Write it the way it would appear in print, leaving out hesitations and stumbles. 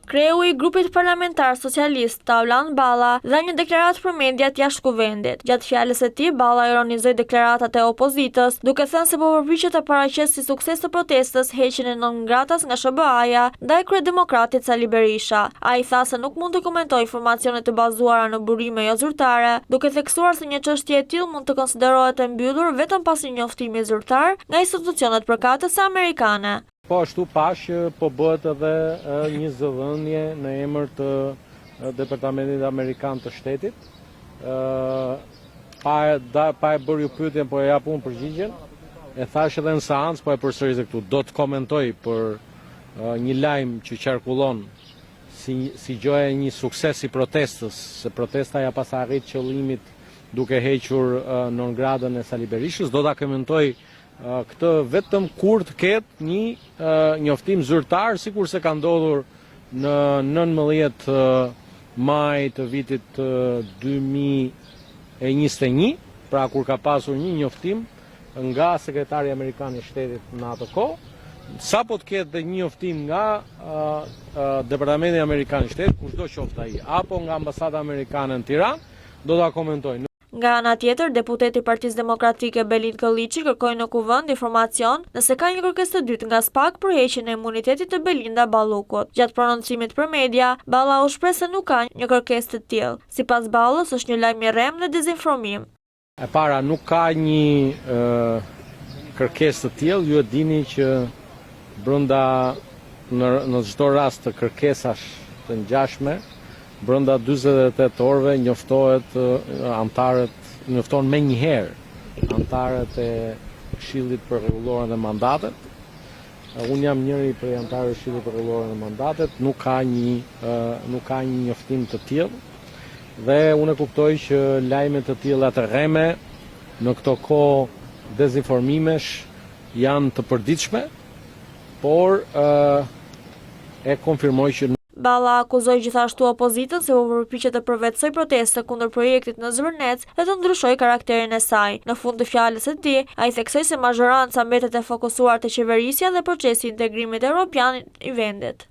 Kreu i grupit parlamentar socialist, Taulant Balla, dha një deklaratë për mediat jashtë Kuvendit. Gjatë fjalës së tij, Balla ironizoi deklaratat e opozitës, duke thënë se po përpiqet të paraqesë si sukses të protestës heqjen e non gratas nga SHBA-ja ndaj kryedemokratit Sali Berisha. Ai tha se nuk mund të komentojë informacione të bazuara në burime jozyrtare, duke theksuar se një çështje e tillë mund të konsiderohet e mbyllur vetëm pas një njoftimi zyrtar nga institucionet përkatëse amerikane. Po ashtu pashë që po bëhet edhe një zëdhënie në emër të Departamentit Amerikan të Shtetit. Pa e, da, pa e bërë ju pyetjen, po e jap unë përgjigjen. E thashë edhe në seancë, po e përsëris këtu. Do të komentoj për një lajm që qarkullon si si gjoja një sukses i protestës, se protesta ia paska arrit qëllimit duke hequr non gratën e Sali Berishës. Do ta komentoj Këtë vetëm kur të ketë një njoftim zyrtar, sikurse ka ndodhur në 19 maj të vitit 2021, pra kur ka pasur një njoftim nga sekretari amerikan i shtetit në atë kohë, sapo të ketë dhe një njoftim nga Departamenti Amerikan i Shtetit, kushdo qoftë ai, apo nga ambasada amerikane në Tiranë, do ta komentoj. Nga ana tjetër, deputeti i Partisë Demokratike Belind Këlliçi kërkoi në Kuvend informacion nëse ka një kërkesë të dytë nga SPAK për heqjen e imunitetit të Belinda Ballukut. Gjatë prononcimit për media, Balla u shpreh se nuk ka një kërkesë të tillë. Sipas Ballës, është një lajm i rremë dhe dezinformim. E para, nuk ka një kërkesë të tillë, ju e dini që brenda në në çdo rast të kërkesash të ngjashme, Brenda 48 orëve njoftohet anëtarët, njoftohen menjëherë anëtarët e Këshillit për Rregulloren dhe Mandatet. Unë jam njëri prej anëtarëve të Këshillit për Rregulloren dhe Mandatet, nuk ka një nuk ka një njoftim të tillë dhe unë e kuptoj që lajme të tilla të rreme në këto kohë dezinformimesh janë të përditshme, por e konfirmoj që Balla akuzoi gjithashtu opozitën se po përpiqet të përvetësojë protestën kundër projektit në Zvërnec dhe të ndryshojë karakterin e saj. Në fund të fjalës së tij, ai theksoi se mazhoranca mbetet e fokusuar te qeverisja dhe procesi i integrimit europian i vendit.